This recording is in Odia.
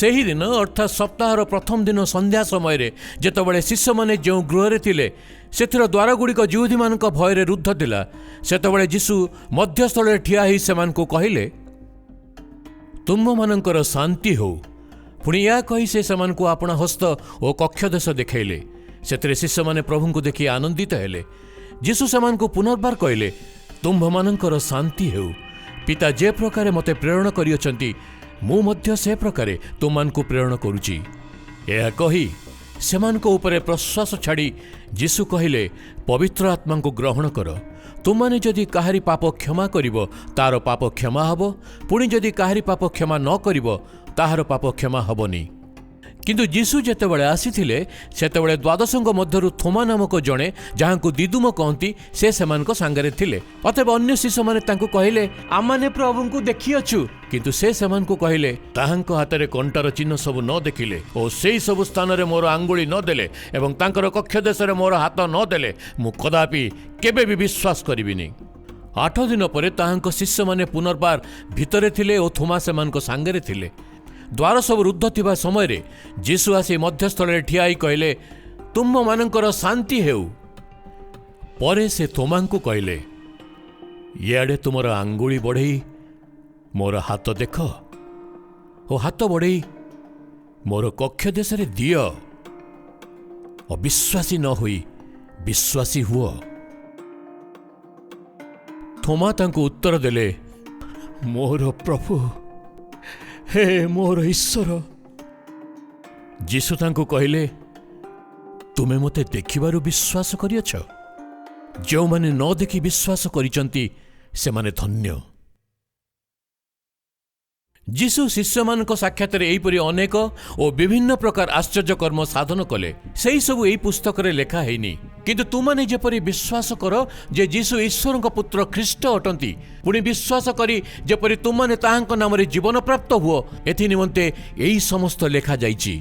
ସେହିଦିନ, ଅର୍ଥାତ୍ ସପ୍ତାହର ପ୍ରଥମ ଦିନ ସନ୍ଧ୍ୟା ସମୟରେ, ଯେତେବେଳେ ଶିଷ୍ୟମାନେ ଯେଉଁ ଗୃହରେ ଥିଲେ ସେଥିର ଦ୍ୱାରଗୁଡ଼ିକ ଯିହୁଦୀମାନଙ୍କ ଭୟରେ ରୁଦ୍ଧ ଥିଲା, ସେତେବେଳେ ଯୀଶୁ ମଧ୍ୟସ୍ଥଳରେ ଠିଆ ହୋଇ ସେମାନଙ୍କୁ କହିଲେ, "ତୁମ୍ଭମାନଙ୍କର ଶାନ୍ତି ହେଉ।" ପୁଣି ଏହା କହି ସେ ସେମାନଙ୍କୁ ଆପଣା ହସ୍ତ ଓ କକ୍ଷଦେଶ ଦେଖାଇଲେ। ସେଥିରେ ଶିଷ୍ୟମାନେ ପ୍ରଭୁଙ୍କୁ ଦେଖି ଆନନ୍ଦିତ ହେଲେ। ଯୀଶୁ ସେମାନଙ୍କୁ ପୁନର୍ବାର କହିଲେ, "ତୁମ୍ଭମାନଙ୍କର ଶାନ୍ତି ହେଉ। ପିତା ଯେ ପ୍ରକାରେ ମୋତେ ପ୍ରେରଣ କରିଅଛନ୍ତି, ମୁଁ ମଧ୍ୟ ସେ ପ୍ରକାରେ ତୁମମାନଙ୍କୁ ପ୍ରେରଣ କରୁଛି।" ଏହା କହି ସେମାନଙ୍କ ଉପରେ ପ୍ରଶ୍ୱାସ ଛାଡ଼ି ଯୀଶୁ କହିଲେ, "ପବିତ୍ର ଆତ୍ମାଙ୍କୁ ଗ୍ରହଣ କର। ତୁମମାନେ ଯଦି କାହାରି ପାପ କ୍ଷମା କରିବ, ତାର ପାପ କ୍ଷମା ହେବ। ପୁଣି ଯଦି କାହାରି ପାପ କ୍ଷମା ନ କରିବ, ତାହାର ପାପ କ୍ଷମା ହେବନି।" କିନ୍ତୁ ଯୀଶୁ ଯେତେବେଳେ ଆସିଥିଲେ, ସେତେବେଳେ ଦ୍ୱାଦଶଙ୍କ ମଧ୍ୟରୁ ଥୋମା ନାମକ ଜଣେ, ଯାହାଙ୍କୁ ଦିଦୁମ କହନ୍ତି, ସେ ସେମାନଙ୍କ ସାଙ୍ଗରେ ଥିଲେ। ଅତଏବ ଅନ୍ୟ ଶିଷ୍ୟମାନେ ତାଙ୍କୁ କହିଲେ, "ଆମମାନେ ପ୍ରଭୁଙ୍କୁ ଦେଖିଅଛୁ।" କିନ୍ତୁ ସେ ସେମାନଙ୍କୁ କହିଲେ, "ତାହାଙ୍କ ହାତରେ କଣ୍ଟାର ଚିହ୍ନ ସବୁ ନ ଦେଖିଲେ ଓ ସେଇ ସବୁ ସ୍ଥାନରେ ମୋର ଆଙ୍ଗୁଳି ନ ଦେଲେ ଏବଂ ତାଙ୍କର କକ୍ଷ ଦେଶରେ ମୋର ହାତ ନ ଦେଲେ, ମୁଁ କଦାପି କେବେ ବି ବିଶ୍ୱାସ କରିବିନି।" 8 ଦିନ ପରେ ତାହାଙ୍କ ଶିଷ୍ୟମାନେ ପୁନର୍ବାର ଭିତରେ ଥିଲେ ଓ ଥୋମା ସେମାନଙ୍କ ସାଙ୍ଗରେ ଥିଲେ। ଦ୍ୱାର ସବୁ ରୁଦ୍ଧ ଥିବା ସମୟରେ ଯୀଶୁ ଆସି ମଧ୍ୟସ୍ଥଳରେ ଠିଆ ହୋଇ କହିଲେ, "ତୁମ୍ଭମାନଙ୍କର ଶାନ୍ତି ହେଉ।" ପରେ ସେ ଥୋମାଙ୍କୁ କହିଲେ, "ଇଆଡ଼େ ତୁମର ଆଙ୍ଗୁଳି ବଢ଼େଇ ମୋର ହାତ ଦେଖ ଓ ହାତ ବଢ଼େଇ ମୋର କକ୍ଷ ଦେଶରେ ଦିଅ। ଅବିଶ୍ୱାସୀ ନ ହୋଇ ବିଶ୍ୱାସୀ ହୁଅ।" ଥୋମା ତାଙ୍କୁ ଉତ୍ତର ଦେଲେ, "ମୋର ପ୍ରଭୁ, ହେ ମୋର ଈଶ୍ୱର।" ଯୀଶୁ ତାଙ୍କୁ କହିଲେ, "ତୁମେ ମୋତେ ଦେଖିବାରୁ ବିଶ୍ୱାସ କରିଅଛ। ଯେଉଁମାନେ ନ ଦେଖି ବିଶ୍ୱାସ କରିଛନ୍ତି, ସେମାନେ ଧନ୍ୟ।" ଯୀଶୁ ଶିଷ୍ୟମାନଙ୍କ ସାକ୍ଷାତରେ ଏହିପରି ଅନେକ ଓ ବିଭିନ୍ନ ପ୍ରକାର ଆଶ୍ଚର୍ଯ୍ୟ କର୍ମ ସାଧନ କଲେ। ସେହି ସବୁ ଏହି ପୁସ୍ତକରେ ଲେଖା ହେଇନି। କିନ୍ତୁ ତୁମମାନେ ଯେପରି ବିଶ୍ୱାସ କର ଯେ ଯୀଶୁ ଈଶ୍ୱରଙ୍କ ପୁତ୍ର ଖ୍ରୀଷ୍ଟ ଅଟନ୍ତି, ପୁଣି ବିଶ୍ୱାସ କରି ଯେପରି ତୁମମାନେ ତାହାଙ୍କ ନାମରେ ଜୀବନ ପ୍ରାପ୍ତ ହୁଅ, ଏଥି ନିମନ୍ତେ ଏହି ସମସ୍ତ ଲେଖାଯାଇଛି।